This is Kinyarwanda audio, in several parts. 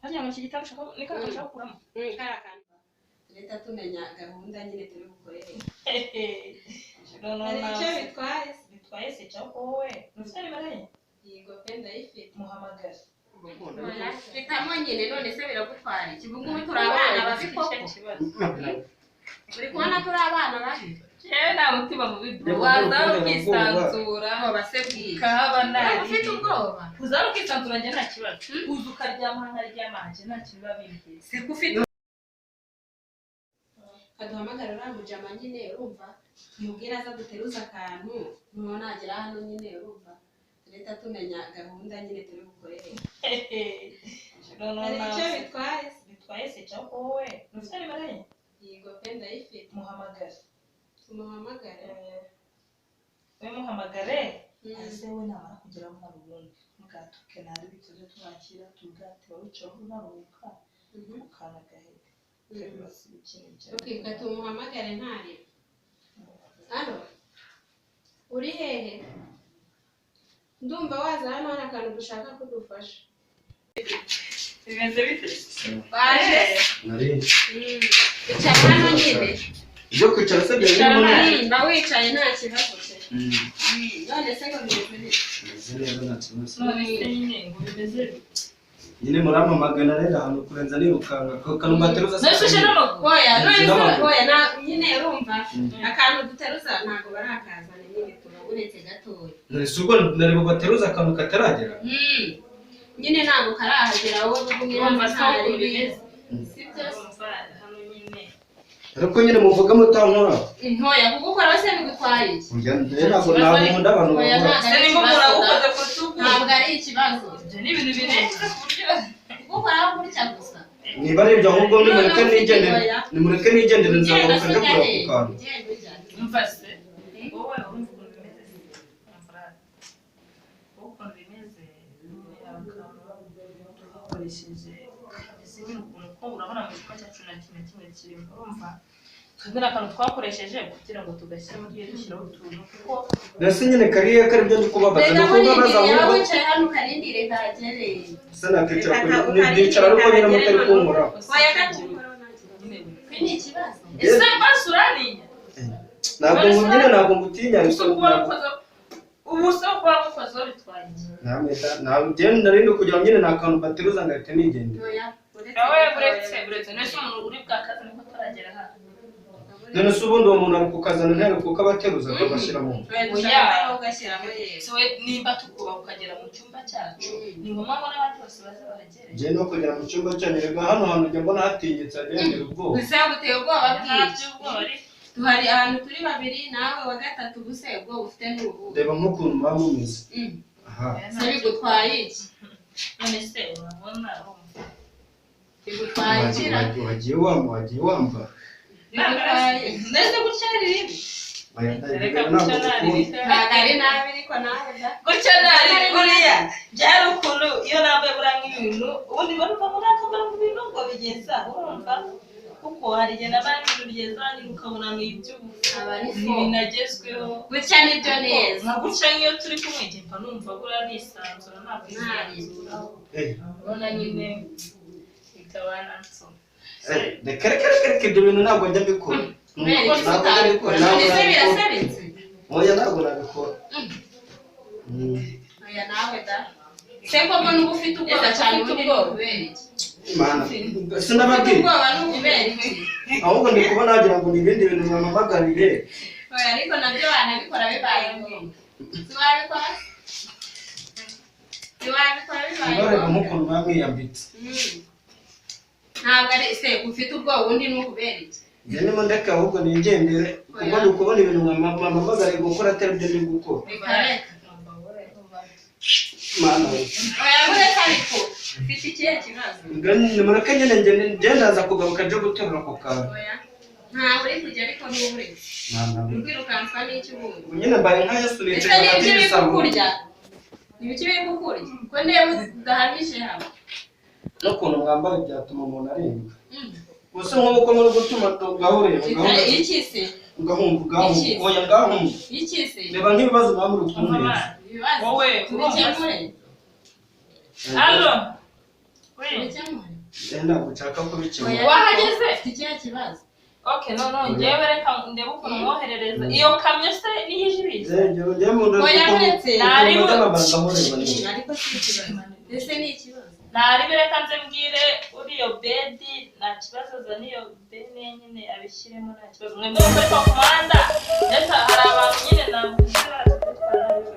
Hariya mu iki gitabo ushaka niko ushaka gukuramo. Kariya kantu leta tumenya gahunda nyine turi bukorere. Noneho Hari icyo nawe bitwaye se? Bitwaye se cyangwa wowe ntufite nimero ye? Yego pe, ndayifite. Muhamagare. Bitamo nyine, none se biragutwara iki? Ubu ngubu turi abana babi koko? Uri kubona turi abana babi? Yewe, nta mutima mubi bro. Yego, Waza ubwoba. ukisanzura Ubwoba se bwiza? ukahaba Waba ufite nabi. ubwoba? Kuza ukisanzura njye nta kibazo, uza ukaryama nkaryama, njye nta kintu biba bimbwiye. Siko ufite kaduhamagara uriya mujama nyine, urumva, tumubwire aza duteruze akantu, noneho nagera hano nyine, urumva, leta tumenya gahunda nyine turi bukorere. Noneho Hari icyo nawe bitwaye se? Bitwaye se cyangwa wowe ntufite nimero ye? Yego pe, ndayifite. Muhamagare. Tumuhamagare. We muhamagare ese we namara kugera hano ubundi mugatuke nabi, tuze tumwakira tubwate bawicayeho unaruhuka ukana gahebe kabibasa ibikini byawe. Ok, reka tumuhamagare ntarebe. Alo, uri hehe? Ndumva waza hano, hari akantu dushaka ko udufasha. Bimeze bite? Waje? Nari Icara hano nyine. Ibyo kwicara se byari birimo neza? Mba wicaye, nta kibazo pe. None se ngo bimeze bite? Bimeze neza, nta kibazo. None se nyine ngo bimeze bite? Nyine murampamagana rero ahantu kurenza nirukanka kantu bateruza. None se ushe n'amaguru? Oya, none se N'amaguru. oya, na nyine urumva akantu duteruza ntabwo barakazana nyine, tuba uretse gatoya. None se ubwo nari bubateruza akantu kataragera? Nyine ntabwo karahagera, wowe ugumye Urumva hano se aho ukuntu ntari bimeze? Sibyo se? Urumva hano nyine. Ariko nyine muvuga mutankora. Ntoya kugukora se bigutwaye iki? Njye ntabwo nkunda abantu Oya, bakora. ntabwo Se ari nimba umuntu ikibazo da. agukoze ku rutugu? Ntabwo ari ikibazo. Ibyo ni ibintu birenze ku buryo Kugukoraho gutya gusa. Niba ari ibyo ahubwo nimureke Noneho ufite nigendere. oya. Nimureke nigendere, Ugenda nzagaruka se njya ujya kureba he? ku kantu. Ugenda ujya he? Umva se, wowe urumva ukuntu bimeze se? Umva, wowe ukuntu bimeze ni akantu twakoresheje kameze nyine ukuntu ko urabona mu gikorwa cyacu nta kintu na kimwe kirimo. Urumva, twebwe ni akantu twakoresheje kugira ngo tugashyiramo, tujye dushyiraho utuntu kuko Mbese nyine kariya kari byo ndi kubabaza Reka ni kubabaza murindire, yaba ahubwo. wicaye hano ukarindire kahagereye. Se nakicara nicara ariko nyine mutari kunkora. Oya, katugukoraho nta kibazo. Kwi ni ikibazo. Ese basi uraninya? Ntabwo nyine ntabwo ngutinya ariko Gusa kuba wamukozeho, ubu se kuba wamukozeho bitwaye iki? Ntabwo njye nari ndi kugira ngo nyine ni akantu bateruza ngahita nigendera. Oya, uretse Wowe buretse, buretse, nese umuntu uri bwakaze niko ataragera hano. None se ubundi uwo muntu ari kukazana ntari kuko abateruza akagashyira mu nzu? Oya, dushaka aho ugashyiramo yewe. Se we nimba tukubaha ukagera mu cyumba cyacu, ni ngombwa ngo n'abandi bose baze bahagere? Njye no kugera mu cyumba cyanyu rega hano hantu njya mbona hatinyitse hagendera ubwoba. Gusa buteye ubwoba Nta bwinshi. by'ubwoba ariko. Tuhari ahantu turi babiri nawe wa gatatu, ubuse ubwoba ufite ni ubuhe? Reba nk'ukuntu muba mumeze aha. Se bigutwaye iki? None se urabona urumva Bigutwaye iki ra? Wagiye wamba, wagiye wamba. Bigutwaye iki? Mbese gutya ari ribi? Oya, Reka ntabwo gutya nari ngukunda. Ntabwo ari nabi ariko nawe da. Gutya nari buriya byari ukuntu iyo nambaye buriya nk'ibintu ubundi barumva muri akamaro mu bintu ngo bigeza, urumva, kuko hari igihe nabandi ibintu bigeza nyine ukabona ni iby'ubufu. Aba ari Ni fo. ibintu agezweho. Gutya nibyo neza. Nka gutya nk'iyo turi kumwe njye mba numva buriya nisanzura, ntabwo nisanzura. Eh, Urabona nyine bikaba nanso. Reka reka reka reka, ibyo bintu ntabwo njya mbikora. Kubera iki Ntabwo njya mbikora, utabikora? ntabwo None se nabikora. birasabitse? Oya, ntabwo nabikora. Oya nawe da. Se ko mbona uba ufite ubwoba Ese cyane ufite ubundi ni ubwoba? ukubera iki? Imana Ufite sinababwiye. ubwoba ni ukubera iki? Ahubwo ndi kubona wagira ngo ni ibindi bintu mwamamagariye. Oya, ariko nabyo wanabikora bibaye ngombwa. Si wabikora? Si wabikora bibaye Ntibareba ngombwa? nk'ukuntu muba mwiyambitse. Mm. Ntabwo ari se ufite ubwoba ubundi ni ukubera iki? Njye nimo ndeka ahubwo nigendere kuko ndi kubona ibintu mpamagariye gukora atari byo ndi gukora. Reka reka. Mana we. Oya mureke, ariko ufite ikihe kibazo? Nimureke nyine njye ndaza kugaruka nje guterura ako kantu. Oya ntawe uri kujya, ariko ntuburetse. Mana we. Uri kwirukanswa n'iki ubundi? Ubu nyine mbaye nka Yesu Ese nicaye ni hagati ibiki biri y'ibisambo. kukurya? Ni ibiki biri kukurya ko ndeba udahamije hano? N'ukuntu mwambara byatuma umuntu arembwa. Gusa nk'ubu ko muri gutuma gahureba Iki se? ngahumva ngahumva. Iki? Oya ngahumva. Iki se? Reba nk'ibibazo mwaba muri kunteza. Ibibazo Wowe, urumva se? tubikemure. Alo. We. Tubikemure. Njye ntabwo nshaka kubikemura. Oya, Wahageze? ufite ikihe kibazo? Okay, no no, njyewe reka ndebe ukuntu mwoherereza. Iyo kamyo se niyo ije ibiza? Njye mu nda Oya muretse. ngahureba neza. Ariko si ikibazo, ese ni ikibazo? Ntaribe, reka nze mbwire uriyo bedi, nta kibazo, azana iyo bene nyine abishyiremo, nta kibazo. Mwebwe mukoreka ku muhanda, ndetse hari abantu nyine navuze baje kubitwara nabi.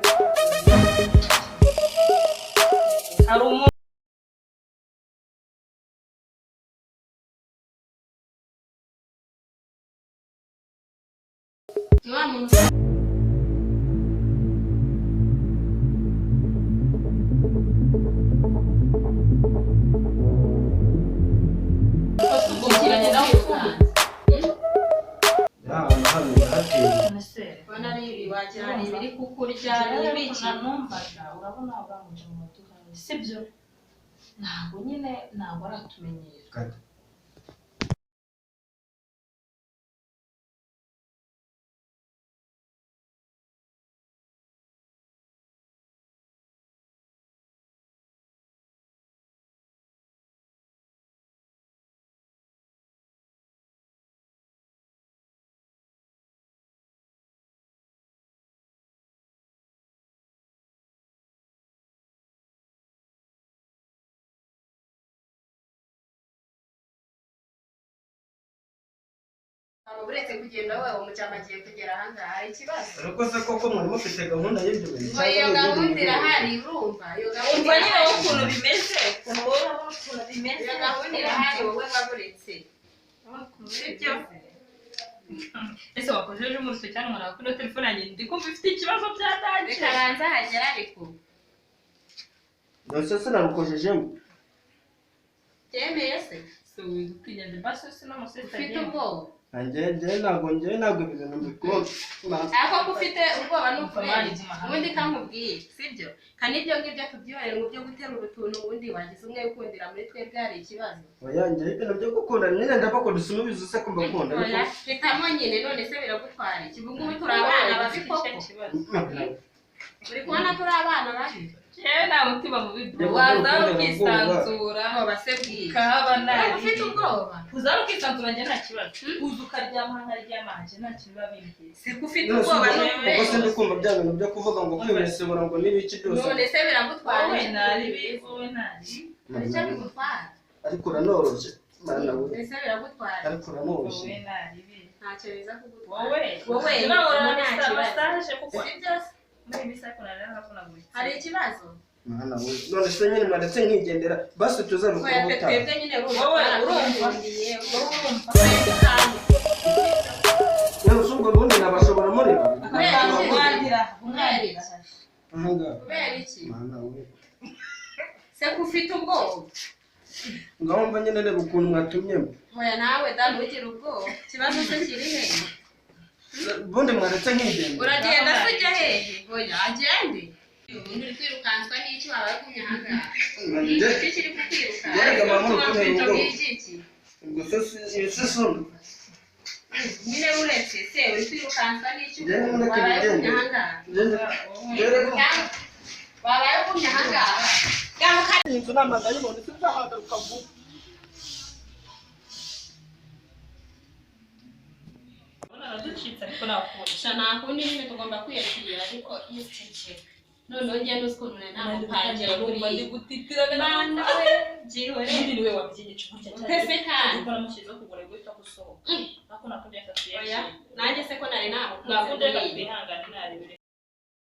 Hari umuntu Ni wa muntu. Ubwo nawe Ahantu hano ndahateye. Ese Ubona ari ibi wagira ni ibiri kukurya, ni ibiki? Numvaga urabona uramuje mu baduhaye, sibyo? Ntabwo nyine ntabwo aratumenyera. Kata. Uretse kugenda wowe, umujama agiye kugera ahangaha, hari ikibazo? Ariko se koko mwari mufite gahunda y'ibyo bintu? Ngo iyo gahunda irahari, urumva iyo gahunda Umva nyine irahari. wowe ukuntu bimeze, ukuntu wowe urabona ukuntu bimeze. Iyo gahunda irahari, wowe waburetse. Sibyo? Ese wakoze ejo umuriro cyane umuntu kuri telefone yanjye, ndi kumva ifite ikibazo byatangiye. Reka banza hagera ariko. Nose sinarukojejemo. Byemeye se? Si wigutinya basi si no musista. Ufite ubwoba? Njye ntabwo ibi bintu mbikunda. Ariko ko ufite ubwoba ni ukubera iki? Guma hamwe. Ubundi kankubwiye sibyo, kandi ibyo ngibyo tubyihorere mu byo guterura utuntu, ubundi wagize umwe ukundira muri twebwe, hari ikibazo? Oya njye ibintu byo gukunda nyine ndabakunda, sinubizi se ko mbakunda ariko. Oya hitamo nyine, none se biragutwara iki? Ubu ngubu turi abana babi koko? Uri kubona turi abana babi? Yewe nta mutima mubi bro, Njye waza gukunda ukisanzura Ubwoba se bwiza? ukahaba Urumva ufite nabi. ubwoba? Kuza ukisanzura njye nta kibazo, uza ukaryama nkaryama, njye nta kintu biba bimbwiye. Si ko ufite None se ubwoba ubwo ni ubwo ukubera sindi kumva bya bintu byo kuvuga ngo kwibesebura ngo n'ibiki byose. None se biragutwara Wowe iki? naribi, wowe naribi. Hari icyo bigutwara? Ariko uranoroshye Mana we. Mbese biragutwara? Ariko uranoroshye. Wowe naribi. Ntacyo biza kugutwara. Wowe. Wowe Nawe nta kibazo. massage kuko Si byose. muri iyi minsi ariko nari naravunaguritse. Hari ikibazo? Mana we, none se nyine mwaretse nkigendera basi, tuzabikora Oya pe, ubutaha. twebwe nyine urumva Wowe urumva. twarakwikundiye, Wowe urumva. None se ubwo ubundi nabashobora muri Kubera iki? Umwangira, umwangira. ahangaha? Kubera iki? Mana we. Se ko ufite ubwoba? Ngaho mva nyine, reba ukuntu mwatumyemo. Oya nawe da, ntugire ubwoba. Ikibazo se kiri hehe? Ubundi mwaretse nkigendera. Uragenda se ujya hehe? Oya agende. Ubundi uri kwirukanswa n'iki wabaye ugumye ahangaha? Njye- Iki kiri kukwirukansa? Yerega mama uri kuntera ubwoba. Iki? Ubwo se si si Nyine uretse se uri kwirukanswa n'iki Njye nimureke wabaye ugumye nigendere. ahangaha? Njye- Wabaye ugumye ahangaha? Garuka. Inzu ni amadayimoni, sinzahagaruka vuba. Urabona araducitse ariko nakubona. Sha nta kundi nyine tugomba kwiyakira, ariko iyo uceceka noneho njye n'uzi ukuntu nari namupangiye Urumva ndi buriya. gutitira. Mana we, byihorere. Ubundi niwe wabyigiye burya cyane. Ese kandi. Kuko namushyizeho kugura guhita gusohoka. Ariko nakubwiye ko Oya twiyakire. nanjye se ko nari namukunze Nakubwiye ko buriya. twihangane narebere.